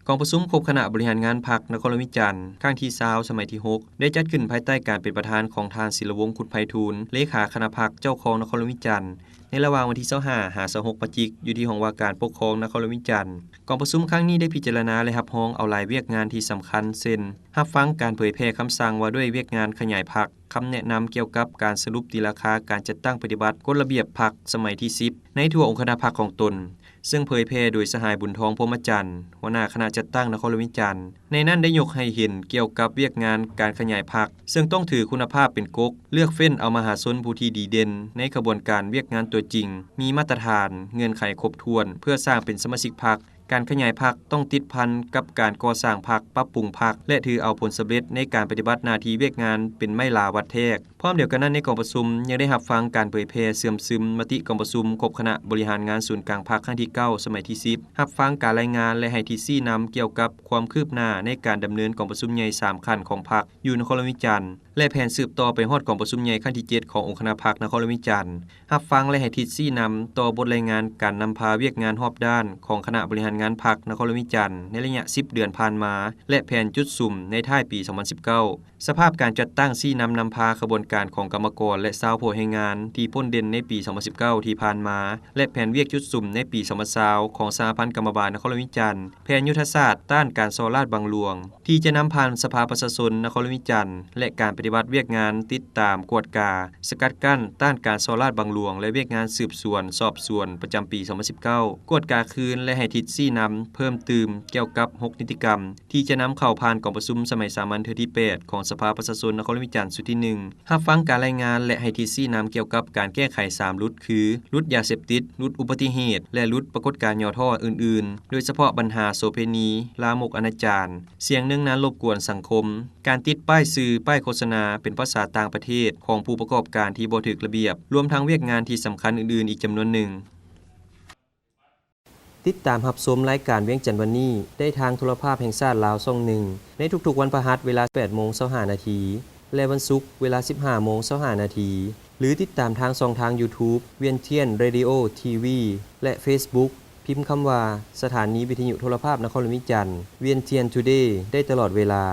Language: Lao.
ກອງປະຊຸມຄົບຄະນະບໍລິຫານງານພັກນະຄອນຫຼວງວຽງຈັນ ຄັ້ງທີຊາວ ສະໄໝທີຫົກ ໄດ້ຈັດຂຶ້ນພາຍໃຕ້ການເປັນປະທານຂອງທ່ານ ສິລະວົງ ຄຸດໄພທູນ ເລຂາຄະນະພັກເຈົ້າຄອງນະຄອນຫຼວງວຽງຈັນ ໃນລະຫວ່າງວັນທີຊາວຫ້າ ຫາ ຊາວຫົກ ພະຈິກ ຢູ່ທີ່ຫ້ອງວ່າການປົກຄອງນະຄອນຫຼວງວຽງຈັນ. ກອງປະຊຸມຄັ້ງນີ້ໄດ້ພິຈາລະນາ ແລະ ຮັບຮອງເອົາຫຼາຍວຽກງານທີ່ສຳຄັນ ເຊັ່ນ ຮັບຟັງການເຜີຍແຜ່ຄຳສັ່ງວ່າດ້ວຍວຽກງານຂະຫຍາຍພັກ, ຄຳແນະນຳກ່ຽວກັບການສະຫຼຸບຕີລາຄາການຈັດຕັ້ງປະຕິບັດກົດລະບຽບພັກສະໄໝທີສິບ ໃນທົ່ວອົງຄະນະພັກຂອງຕົນ, ເຊິ່ງເຜີຍແຜ່ໂດຍສະຫາຍ ບຸນທອງ ພົມມະຈັນ ຫົວໜ້າຄະນະຈັດຕັ້ງນະຄອນຫຼວງວຽງຈັນ. ໃນນັ້ນໄດ້ຍົກໃຫ້ເຫັນກ່ຽວກັບວຽກງານການຂະຫຍາຍພັກ, ເຊິ່ງຕ້ອງຖືຄຸນນະພາບເປັນກົກ, ເລືອກເຟ້ນເອົາມະຫາຊົນຜູ້ທີ່ດີເດັ່ນໃນຂະບວນການວຽກງານຕົວຈິງ, ມີມາດຕະຖານ, ເງື່ອນໄຂຄົບຖ້ວນ ເພື່ອສ້າງເປັນສະມາຊິກພັກ. ການຂະຫຍາຍພັກຕ້ອງຕິດພັນກັບການກໍ່ສ້າງພັກ, ປັບປຸງພັກ ແລະ ຖືເອົາຜົນສຳເລັດໃນການປະຕິບັດໜ້າທີ່ວຽກງານເປັນໄມ້ຫຼາວັດແທກ. ພ້ອມດຽວກັນນັ້ນ, ໃນກອງປະຊຸມຍັງໄດ້ຮັບຟັງການເຜີຍແຜ່ເຊື່ອມຊຶມມະຕິກອງປະຊຸມຄົບຄະນະບໍລິຫານງານສູນກາງພັກຄັ້ງທີເກົ້າ ສະໄໝທີສິບ, ຮັບຟັງການລາຍງານ ແລະ ໃຫ້ທິດຊີ້ນຳກ່ຽວກັບຄວາມຄືບໜ້າໃນການດຳເນີນກອງປະຊຸມໃຫຍ່ສາມຂັ້ນຂອງພັກຢູ່ນະຄອນຫຼວງວຽງຈັນ ແລະ ແຜນສືບຕໍ່ໄປຮອດກອງປະຊຸມໃຫຍ່ຄັ້ງທີເຈັດຂອງອົງຄະນະພັກນະຄອນຫຼວງວຽງຈັນ. ຮັບຟັງ ແລະ ໃຫ້ທິດຊີ້ນຳຕໍ່ບົດລາຍງານການນຳພາວຽກງານຮອບດ້ານຂອງຄະນະບໍລິຫານງານພັກນະຄອນຫຼວງວຽງຈັນໃນໄລຍະສິບເດືອນຜ່ານມາ ແລະ ແຜນຈຸດສຸມໃນທ້າຍປີສອງພັນສິບເກົ້າ. ສະພາບການຈັດຕັ້ງຊີ້ນຳນຳພາຂະບວນການຂອງກຳມະກອນ ແລະ ຊາວຜູ້ແຮງງານທີ່ໂດດເດັ່ນໃນປີສອງພັນສິບເກົ້າທີ່ຜ່ານມາ ແລະ ແຜນວຽກຈຸດສຸມໃນປີສອງພັນຊາວຂອງສະຫະພັນກຳມະບານນະຄອນຫຼວງວຽງຈັນ, ແຜນຍຸດທະສາດຕ້ານການສໍ້ລາດບັງຫຼວງ ທີ່ຈະນຳຜ່ານສະພາປະຊາຊົນນະຄອນຫຼວງວຽງຈັນ ແລະ ການປະຕິບັດວຽກງານຕິດຕາມ, ກວດກາ, ສະກັດກັ້ນ, ຕ້ານການສໍ້ລາດບັງຫຼວງ ແລະ ວຽກງານສືບສວນ, ສອບສວນ ປະຈຳປີສອງພັນສິບເກົ້າ, ກວດກາຄືນ ແລະ ໃຫ້ທິດຊີ້ນຳເພີ່ມຕື່ມກ່ຽວກັບຫົກນິຕິກຳ ທີ່ຈະນຳເຂົ້າຜ່ານກອງປະຊຸມສະໄໝສາມັນເທື່ອທີແປດຂອງສະພາປະຊາຊົນນະຄອນຫຼວງວຽງຈັນຊຸດທີໜຶ່ງ, ຮັບຟັງການລາຍງານ ແລະ ໃຫ້ທິດຊີ້ນຳກ່ຽວກັບການແກ້ໄຂສາມຫຼຸດ ຄື ຫຼຸດຢາເສບຕິດ, ຫຼຸດອຸບັດຕິເຫດ ແລະ ຫຼຸດປາກົດການຫຍໍ້ທໍ້ອື່ນໆ, ໂດຍສະເພາະບັນຫາໂສເພນີ, ລາມົກອະນາຈານ, ສຽງເນີງນາລົບກວນສັງຄົມ, ການຕິດປ້າຍຊື່, ປ້າຍໂຄສະນາເປັນພາສາຕ່າງປະເທດຂອງຜູ້ປະກອບການທີ່ບໍ່ຖືກລະບຽບ, ລວມທັງວຽກງານທີ່ສຳຄັນອື່ນໆອີກຈຳນວນໜຶ່ງ. ຕິດຕາມຮັບຊົມລາຍການວຽງຈັນວັນນີ້ໄດ້ທາງໂທລະພາບແຫ່ງຊາດລາວຊ່ອງໜຶ່ງ ໃນທຸກໆວັນພະຫັດເວລາແປດໂມງຊາວຫ້ານາທີ ແລະ ວັນສຸກເວລາສິບຫ້າໂມງຊາວຫ້ານາທີ ຫຼື ຕິດຕາມທາງຊ່ອງທາງ YouTube ວຽງຈັນ Radio TV ແລະ Facebook ພິມຄຳວ່າ ສະຖານີວິທະຍຸໂທລະພາບນະຄອນຫຼວງວຽງຈັນ Vientiane Today ໄດ້ຕະຫຼອດເວລາ.